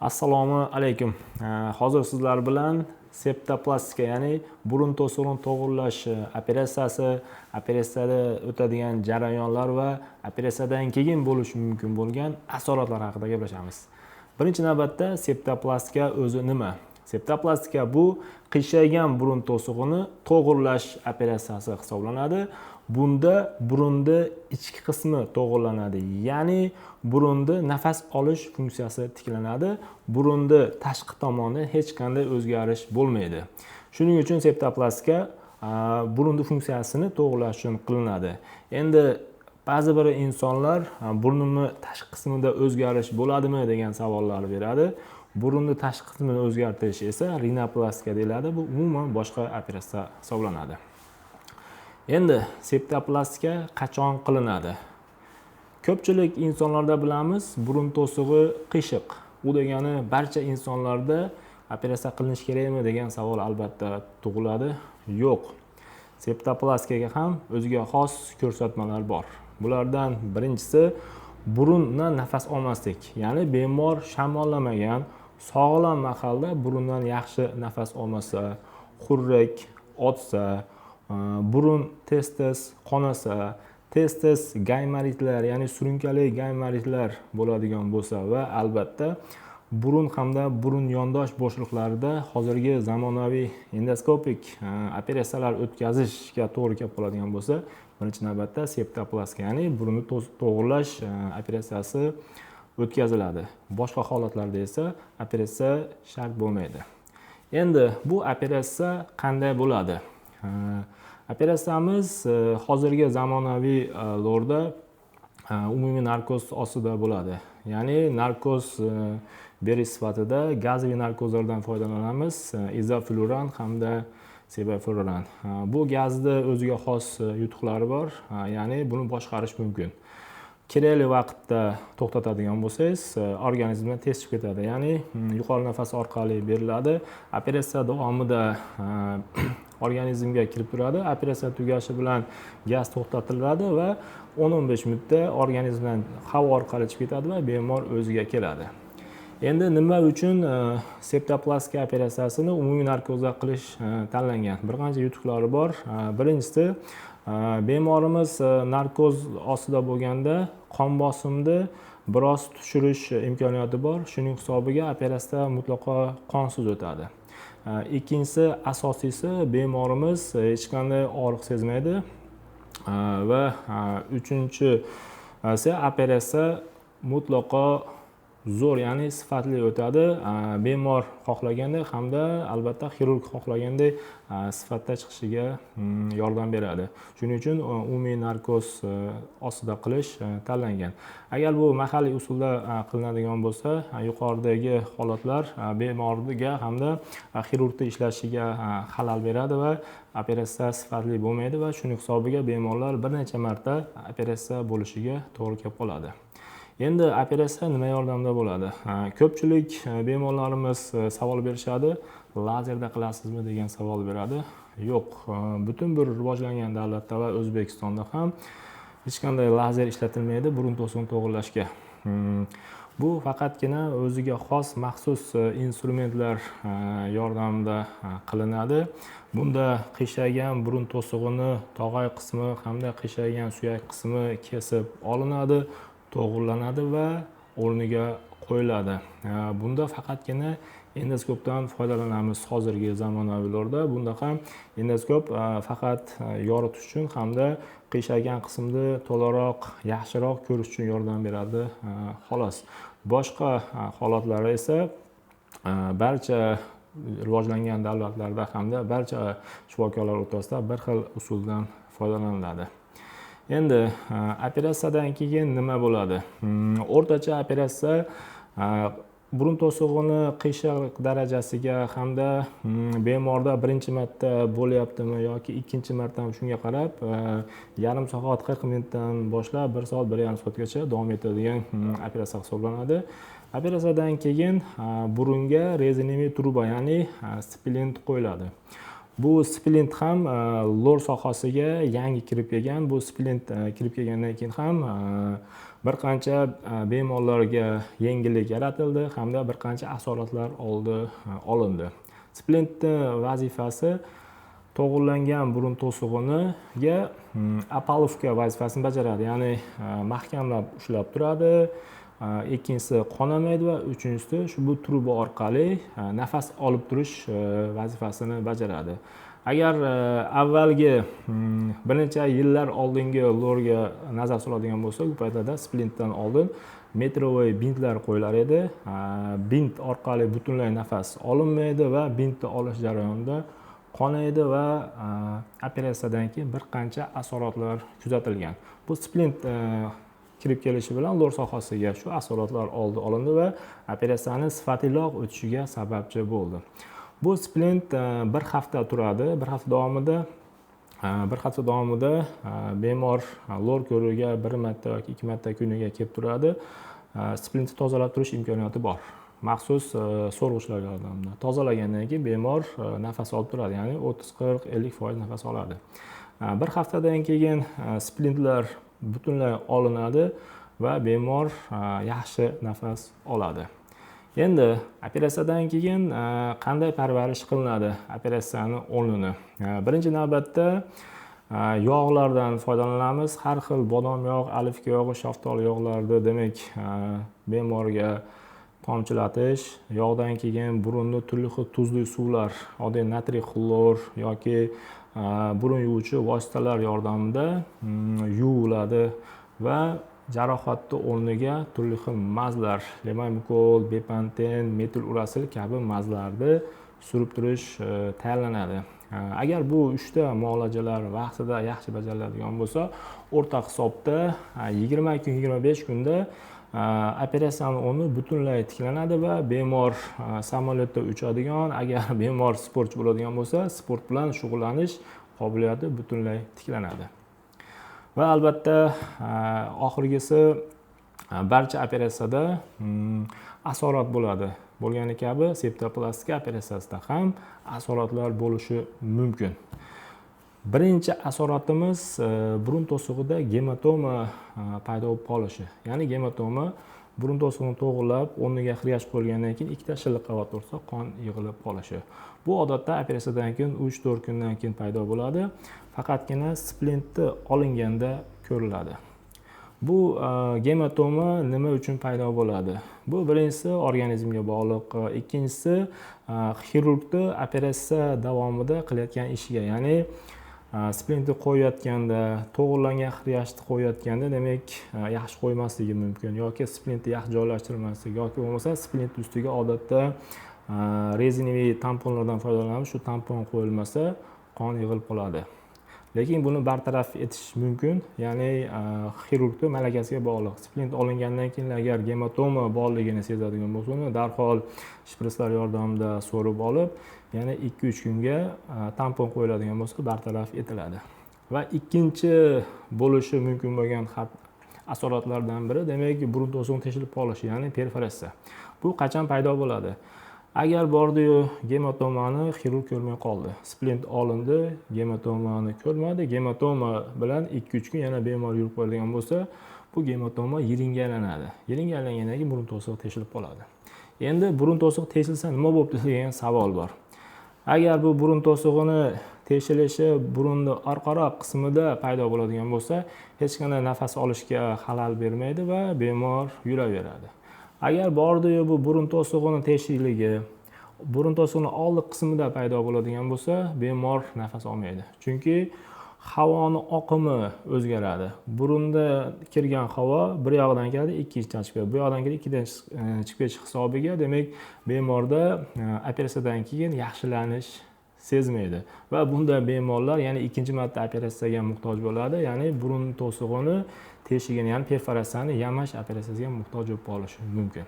Assalomu alaykum. Hozir sizlar bilan septoplastika, ya'ni burun to'sig'ini to'g'irlash operatsiyasi, operatsiyada o'tadigan jarayonlar va operatsiyadan keyin bo'lishi mumkin bo'lgan asoratlar haqida gaplashamiz. Birinchi navbatda septoplastika o'zi nima? Septoplastika bu qiyshaygan burun to'sig'ini to'g'irlash operatsiyasi hisoblanadi. Bunda burunni ichki qismi to'g'irlanadi, ya'ni burunni nafas olish funksiyasi tiklanadi. Burunni tashqi tomoni hech qanday o'zgarish bo'lmaydi. Shuning uchun septoplastika burunni funksiyasini to'g'irlash uchun qilinadi. Endi ba'zi bir insonlar burnimni tashqi qismida o'zgarish bo'ladimi degan savollar beradi. Burunni tashqi qismini o'zgartirish esa rinoplastika deyiladi. Bu umuman boshqa operatsiya hisoblanadi. Endi septoplastika qachon qilinadi? Ko'pchilik insonlarda bilamiz, burun to'sig'i qiyshiq. U degani barcha insonlarda operatsiya qilinishi kerakmi degan savol albatta tug'iladi. Yo'q. Septoplastikaga ham o'ziga xos ko'rsatmalar bor. Bulardan birinchisi burundan nafas olmaslik, ya'ni bemor shamollamagan, sog'lom mahalda burundan yaxshi nafas olmasa, xurrak otsa, burun tez-tez qonasa, tez-tez gaymaritlar, ya'ni surunkali gaymaritlar bo'ladigan bo'lsa va albatta burun hamda burun yondosh bo'shliqlarida hozirgi zamonaviy endoskopik operatsiyalar o'tkazishga to'g'ri kelib qoladigan bo'lsa, birinchi navbatda septoplastika, ya'ni burunni to'g'irlash operatsiyasi o'tkaziladi. Boshqa holatlarda esa operatsiya shart bo'lmaydi. Endi bu operatsiya qanday bo'ladi? Operatsiyamiz hozirgi zamonaviy lorda umumiy narkoz ostida bo'ladi. Ya'ni narkoz berish sifatida gazoviy narkozlardan foydalanamiz, izofluran hamda sevofluran. Bu gazni o'ziga xos yutuqlari bor, ya'ni buni boshqarish mumkin. Kerakli vaqtda to'xtatadigan bo'lsangiz, organizmdan tez chiqib ketadi. Ya'ni yuqori nafas orqali beriladi. Operatsiya davomida organizmga kirib turadi. Operatsiya tugashi bilan gaz to'xtatiladi va 10-15 minutda organizmdan havo orqali chiqib ketadi va bemor o'ziga keladi. Endi nima uchun septoplastika operatsiyasini umumiy narkozda qilish tanlangan? Bir qancha yutuqlari bor. Birinchisi, bemorimiz narkoz ostida bo'lganda qon bosimni biroz tushirish imkoniyati bor. Shuning hisobiga operatsiya mutlaqo qonsiz o'tadi. Ikkinchisi, asosiysi, bemorimiz hech qanday og'riq sezmaydi. Va uchinchisi, operatsiya mutlaqo zo'r, ya'ni sifatli o'tadi. Bemor xohlaganday hamda albatta xirurg xohlaganday sifatda chiqishiga yordam beradi. Shuning uchun umumiy narkoz ostida qilish tanlangan. Agar bu mahalliy usulda qilinadigan bo'lsa, yuqoridagi holatlar bemorga hamda xirurgni ishlashiga xalal beradi va operatsiya sifatli bo'lmaydi va shuning hisobiga bemorlar bir necha marta operatsiya bo'lishiga to'g'ri kelib qoladi. Endi operatsiya nima yordamida bo'ladi? Ko'pchilik bemorlarimiz savol berishadi, lazerda qilasizmi degan savol beradi. Yo'q, butun bir rivojlangan davlatda va O'zbekistonda ham hech qanday lazer ishlatilmaydi burun to'sig'ini to'g'irlashga. Bu faqatgina o'ziga xos maxsus instrumentlar yordamida qilinadi. Bunda qiyshaygan burun to'sig'ini tog'ay qismi hamda qiyshaygan suyak qismi kesib olinadi, to'g'irlanadi va o'rniga qo'yiladi. Bunda faqatgina endoskopdan foydalanamiz hozirgi zamonaviylarda. Bunda ham endoskop faqat yoritish uchun hamda qiyshaygan qismni to'laroq, yaxshiroq ko'rish uchun yordam beradi, xolos. Boshqa holatlar esa barcha rivojlangan davlatlarda hamda barcha shifokorlar o'rtasida bir xil usuldan foydalaniladi. Endi operatsiyadan keyin nima bo'ladi? O'rtacha operatsiya burun to'sig'ini qiyshiq darajasiga hamda bemorda birinchi marta bo'lyaptimi yoki ikkinchi martami, shunga qarab yarim soat 40 minutdan boshlab 1 soat 1,5 soatgacha davom etadigan operatsiya hisoblanadi. Operatsiyadan keyin burunga rezinoviy truba, ya'ni splint qo'yiladi. Bu splint ham lor sohasiga yangi kirib kelgan. Bu splint kirib kelgandan keyin ham Bir qancha bemorlarga yengillik yaratildi hamda bir qancha asoratlar oldi olindi. Splintni vazifasi to'g'irlangan burun to'sig'iniga опалубка vazifasini bajaradi, ya'ni mahkamlab ushlab turadi. Ikkinchisi, qonamaydi va uchinchisi, shu bu truba orqali nafas olib turish vazifasini bajaradi. Agar avvalgi bir necha yillar oldingi lorga nazar soladigan bo'lsak, u paytlarda splintdan oldin метровой bintlar qo'yilar edi. Bint orqali butunlay nafas olinmaydi va bintni olish jarayonida qonaydi va operatsiyadan keyin bir qancha asoratlar kuzatilgan. Bu splint kirib kelishi bilan lor sohasiga shu asoratlar oldi olindi va operatsiyani sifatliroq o'tishiga sababchi bo'ldi. Bu splint bir hafta turadi. Bir hafta davomida bemor lor ko'rigiga bir marta yoki ikki marta kuniga kelib turadi. Splintni tozalab turish imkoniyati bor, maxsus so'rg'ichlar yordamida tozalagandan keyin bemor nafas olib turadi, ya'ni 30, 40, 50% nafas oladi. Bir haftadan keyin splintlar butunlay olinadi va bemor yaxshi nafas oladi. Endi operatsiyadan keyin qanday parvarish qilinadi operatsiyani o'rnini? Birinchi navbatda yog'lardan foydalanamiz. Har xil bodom yog', оливка yog'i, shaftoli yog'larini, demak, bemorga tomchilatish. Yog'dan keyin burunni turli xil tuzli suvlar, oddiy natriy xlor yoki burun yuvuvchi vositalar yordamida yuviladi va jarohatni o'rniga turli xil mazlar, levomikol, bepanten, metil urasil kabi mazlarni surib turish tayinlanadi. Agar bu uchta muolajalar vaqtida yaxshi bajariladigan bo'lsa, o'rta hisobda 20 kun, 25 kunda operatsiyani o'rni butunlay tiklanadi va bemor samolyotda uchadigan, agar bemor sportchi bo'ladigan bo'lsa, sport bilan shug'ullanish qobiliyati butunlay tiklanadi. Va albatta, oxirgisi, barcha operatsiyada asorat bo'ladi. Bo'lgani kabi septoplastika operatsiyasida ham asoratlar bo'lishi mumkin. Birinchi asoratimiz burun to'sig'ida gematoma paydo bo'lib qolishi, ya'ni gematoma burun to'sig'ini to'g'irlab, o'rniga хрящ qo'yilgandan keyin ikkita shilliq qavat ursa, qon yig'ilib qolishi. Bu odatda operatsiyadan keyin 3-4 kundan keyin paydo bo'ladi, faqatgina splintni olinganda ko'riladi. Bu gematoma nima uchun paydo bo'ladi? Bu birinchisi organizmga bog'liq, ikkinchisi xirurgni operatsiya davomida qilayotgan ishiga, ya'ni splintni qo'yayotganda, to'g'irlangan хрящ ni qo'yayotganda, demak, yaxshi qo'ymasligi mumkin yoki splintni yaxshi joylashtirmasligi yoki bo'lmasa splint ustiga odatda резиновый tamponlardan foydalanamiz, shu tampon qo'yilmasa, qon yig'ilib qoladi. Lekin buni bartaraf etish mumkin, ya'ni xirurgni malakasiga bog'liq. Splint olingandan keyin agar gematoma borligini sezadigan bo'lsa, uni darhol shpritslar yordamida so'rib olib, yana 2-3 kunga tampon qo'yiladigan bo'lsa, bartaraf etiladi. Va ikkinchi bo'lishi mumkin bo'lgan asoratlardan biri, demak, burun to'sig'ini teshilib qolishi, ya'ni perforatsiya. Bu qachon paydo bo'ladi? Agar bordiyu gematomani xirurg ko'rmay qoldi, splint olindi, gematomani ko'rmadi, gematoma bilan 2-3 kun yana bemor yurib qo'yadigan bo'lsa, bu gematoma yiringga aylanadi. Yiringga aylangandan keyin burun to'sig'i teshilib qoladi. Endi burun to'sig'i teshilsa nima bo'libdi degan savol bor. Agar bu burun to'sig'ini teshilishi burunni orqaroq qismida paydo bo'ladigan bo'lsa, hech qanday nafas olishga xalal bermaydi va bemor yuraveradi. Agar bordiyu bu burun to'sig'ini teshikligi burun to'sig'ini oldi qismida paydo bo'ladigan bo'lsa, bemor nafas olmaydi, chunki havoni oqimi o'zgaradi. Burunda kirgan havo bir yog'idan kiradi, ikkinchidan chiqib ketadi, bu yoqdan kirib, ikkidan chiqib ketish hisobiga, demak, bemorda operatsiyadan keyin yaxshilanish sezmaydi va bunday bemorlar ya'ni ikkinchi marta operatsiyaga muhtoj bo'ladi, ya'ni burun to'sig'ini teshigini, ya'ni perforatsiyani yamash operatsiyasiga muhtoj bo'lib qolishi mumkin.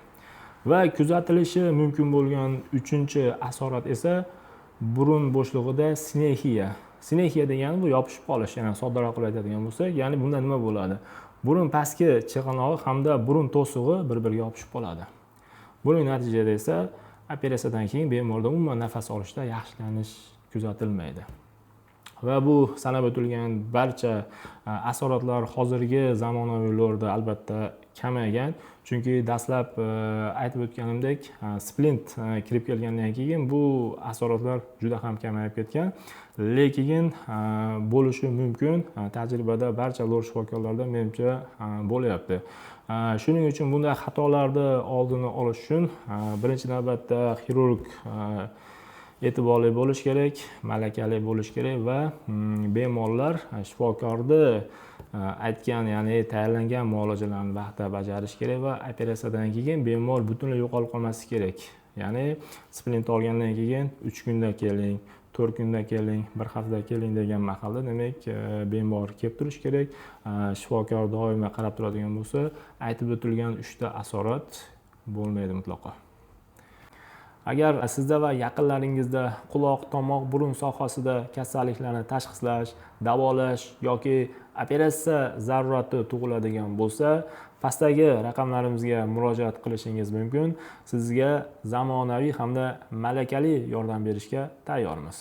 Va kuzatilishi mumkin bo'lgan uchinchi asorat esa burun bo'shlig'ida sinexiya. Sinexiya degani bu yopishib qolish, ya'ni soddaroq qilib aytadigan bo'lsak. Ya'ni bunda nima bo'ladi? Burun pastki chig'anog'i hamda burun to'sig'i bir biriga yopishib qoladi. Buning natijasida esa operatsiyadan keyin bemorda umuman nafas olishda yaxshilanish kuzatilmaydi. Va bu sanab o'tilgan barcha asoratlar hozirgi zamonaviy lorda albatta. kamaygan. Chunki dastlab aytib o'tganimdek, splint kirib kelgandan keyin bu asoratlar juda ham kamayib ketgan. Lekin bo'lishi mumkin, tajribada barcha lor shifokorlarda menimcha bo'lyapti. Shuning uchun bunday xatolarni oldini olish uchun birinchi navbatda xirurg e'tiborli bo'lish kerak, malakali bo'lish kerak va bemorlar shifokorni aytgan, ya'ni tayinlangan muolajalarni vaqtida bajarish kerak va operatsiyadan keyin bemor butunlay yo'qolib qolmasligi kerak. Ya'ni splint olgandan keyin 3 kunda keling, 4 kunda keling, 1 haftada keling degan mahalda demak bemor kelib turishi kerak. Shifokor doimo qarab turadigan bo'lsa, aytib o'tilgan 3 ta asorat bo'lmaydi mutlaqo. Agar sizda va yaqinlaringizda quloq, tomoq, burun sohasida kasalliklarni tashxislash, davolash yoki operatsiya zarurati tug'iladigan bo'lsa, pastdagi raqamlarimizga murojaat qilishingiz mumkin. Sizga zamonaviy hamda malakali yordam berishga tayyormiz.